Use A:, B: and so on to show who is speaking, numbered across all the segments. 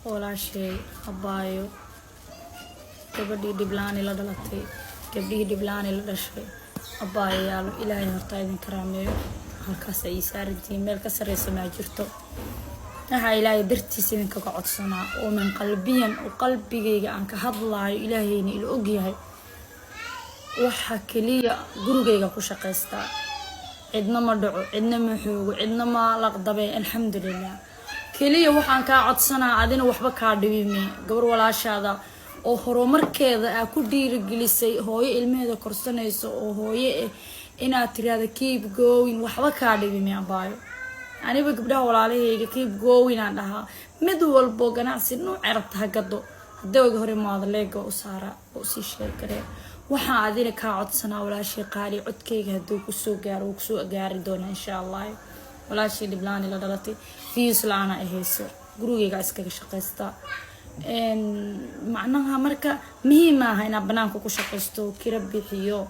A: Walaashay, abaayo, gabadhii dhiblaani la dhalatay, gabdhihii dhiblaani la dhashay, abaayayaalo, Ilaahay hortaa idin karaameeyo. Halkaas ay ii saarantihiin, meel ka sarreysa maa jirto. Waxaa Ilaahay dartiis idinkaga codsanaa oo min qalbiyan oo qalbigayga aan ka hadlaayo, Ilaahayna ila ogyahay, waxa keliya gurigayga ku shaqaystaa. Cidna ma dhaco, cidna ma xoogo, cidna ma laqdabe, alxamdulilah. Keliya waxaan kaa codsanaa, adina waxba kaa dhibime, gabar walaashaada oo horumarkeeda aa ku dhiirigelisay, hooyo ilmaheeda korsanayso oo hooye eh, inaad tiraahda "Keep going." Waxba kaa dhibime, abaayo. Aniba gabdhaha walaalahayga "Keep going" aan dhahaa. Mid walbo ganacsi nuucay rabta ha gado, haddii oga hor imaado leega u saaraa oo usii sheegaree. Waxaan adina kaa codsanaa, walaashay qaali, codkayga hadduu kusoo gaaro, wuu kusoo gaari doonaa insha Allah. Walaashay dhiblaani la dhalatay, views la-aana ay hayso, gurigayga iskaga shaqaystaa. Macnaha marka muhiim maaha inaad banaanka ku shaqaysto, kira bixiyo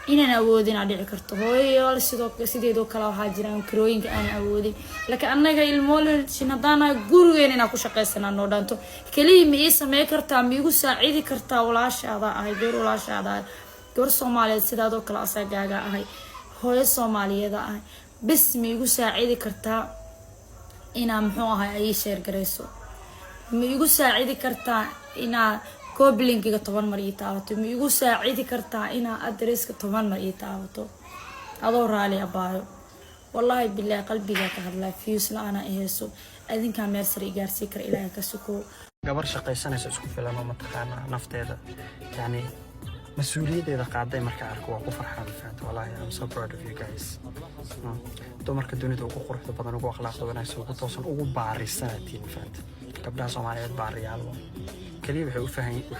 A: inaan awoodin aa dhici karto. Hooyayaal sidoo sideedoo kale waxaa jiraan kirooyinka aan awoodin, laakiin annaga ilmoolshin haddaana gurigeena inaan ku shaqaysanaa noo dhaanto. Keliya ma ii samey kartaa, ma igu saacidi kartaa? Walaashaada ahay, gabar walaashaada ahay, gabar Soomaaliyeed sidaadoo kale asagaaga ahay, hooyo Soomaaliyeeda ahay. Bes ma igu saacidi kartaa inaa muxuu ahay ay ii share garayso? Ma igu saacidi kartaa inaa copy linkiga 10 mar ii taabato? Ma igu saacidi kartaa inaa addresska 10 mar ii taabato, adoo raali? Abaayo, wallaahi bilaahi, qalbigaa ka hadlaa. Views la-aana i hayso, adinkaa meel sare i gaarsii kara, Ilaahay ka sukoo.
B: Gabar shaqaysanaysa, isku filan oo mataqaanaa nafteeda yani mas-uuliyaddeeda qaaday marka arko waa ku farxaa, fahamta? Wallahi I'm so proud of you guys. Dumarka dunida ugu quruxda badan, ugu akhlaaqda wanaagsan, ugu toosan, ugu baarisanaatiin, fahamta? Gabdhaha Soomaaliyeed baariyaal waa. Kaliya waxay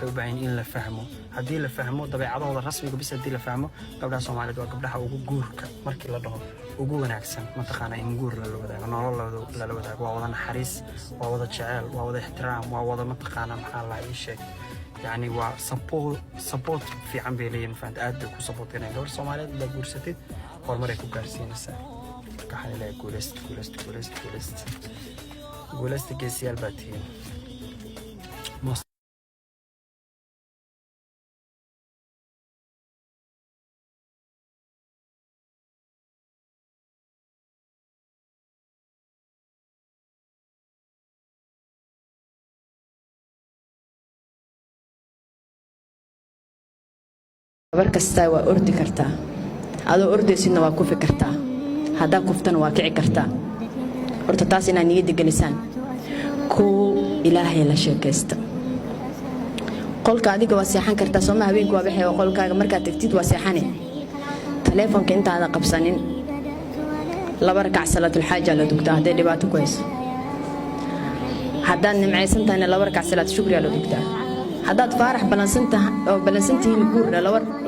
B: u baahan yihiin in la fahmo. Haddii la fahmo dabeecadahooda rasmiga bis, haddii la fahmo, gabdhaha Soomaaliyeed waa gabdhaha ugu guurka markii la dhaho ugu wanaagsan, mataqaanaa, in guur lala wadaago, nolol lala wadaago. Waa wada naxariis, waa wada jeceel, waa wada ixtiraam, waa wada mataqaanaa, maxaa la ii sheeg, yacni waa support fiican bay leeyihin, fahamta? Aad bay ku support garayaan. Gabar Soomaaliyeed haddaad guursatid, horumar ay ku gaarsiinaysaa. Marka waxaan leeyahay guuleysta, guuleysta, guuleysta, guuleysta, guuleysta, geesiyaal baa tihiin.
C: Gabar kastaa waa ordi kartaa, adoo ordaysidna waa kufi kartaa, haddaa kuftana waa kici kartaa. Horta taas inaad niyadda gelisaan. Kuw, Ilaahay la sheekaysta. Qolka adiga waa seexan kartaa sooma? Habeenku waa baxay oo qolkaaga markaad tagtid waa seexane. Taleefonka intaada qabsanin laba rakac salaatulxaaja la dugtaa hadday dhibaato ku hayso. Haddaad nimcaysan tahayna laba rakac salaat shukriya la dugtaa. Haddaad faarax oo ballansantihiin guurna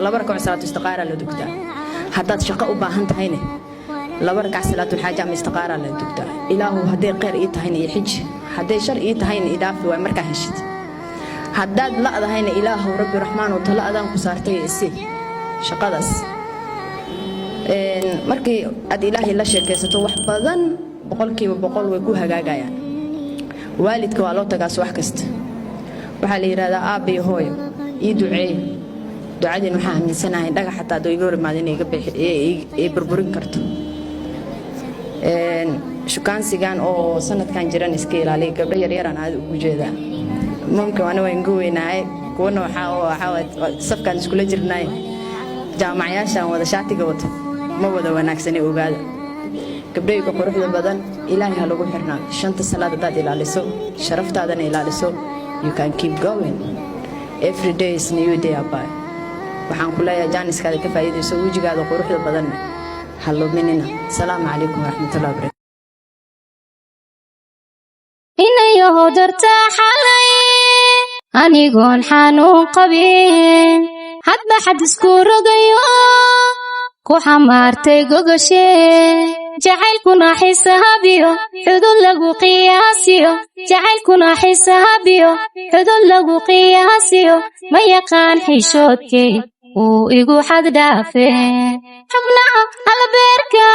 C: laba rakac salaatu istiqaara la dugtaa. Haddaad shaqo u baahan tahayna laba rakac salaatulxaaja ama istiqaara la dugtaa. Ilaahu hadday khayr ii tahayna ii xiji, hadday shar ii tahayna ii dhaafi waay markaa heshid. Haddaad la'dahayna, Ilaahu Rabbi Raxmaan oo talo adaan ku saartay isi shaqadaas. Markii aad Ilaahay la sheekaysato, wax badan 100% way ku hagaagayaan. Waalidka waa loo tagaa subax kasta. Waxaa la yidhahdaa, "Aabba iyo hooyo, ii duceeya." Ducadiin waxaa aaminsanahay dhagax xataa hadduu iga hor imaado inay iga bixi burburin karto. Shukaansigan oo sanadkan jiran iska ilaaliya. Gabdho yaryaraan aad ugu jeedaa, mumkin ana waan iga weynahay, kuwana waxaa safkaan iskula jirnay, jaamacayaashaan wada shaatiga wato ma wada wanaagsanay, ogaada. Gabdhayga quruxda badan, Ilaahay ha lagu xirnaa. Shanta salaad haddaad ilaaliso, sharaftaadana ilaaliso, you can keep going. Every day is new day. Abay, waxaan ku leeyahay jaaniskaada ka faa'iidayso, wejigaada quruxda badanna ha luminina. Asalaamu calaykum waraxmatullahi wabarakatu.
D: Inayahow dartaa xalay anigoon xanuun qabin, hadba xad isku rogayo, ku xamaartay gogashe. Jacaylkuna xisaabiyo xudud lagu qiyaasiyo, jacaylkuna xisaabiyo xudud lagu qiyaasiyo ma yaqaan. Xishoodkay wuu igu xad dhaafe xubnaha halbeerka.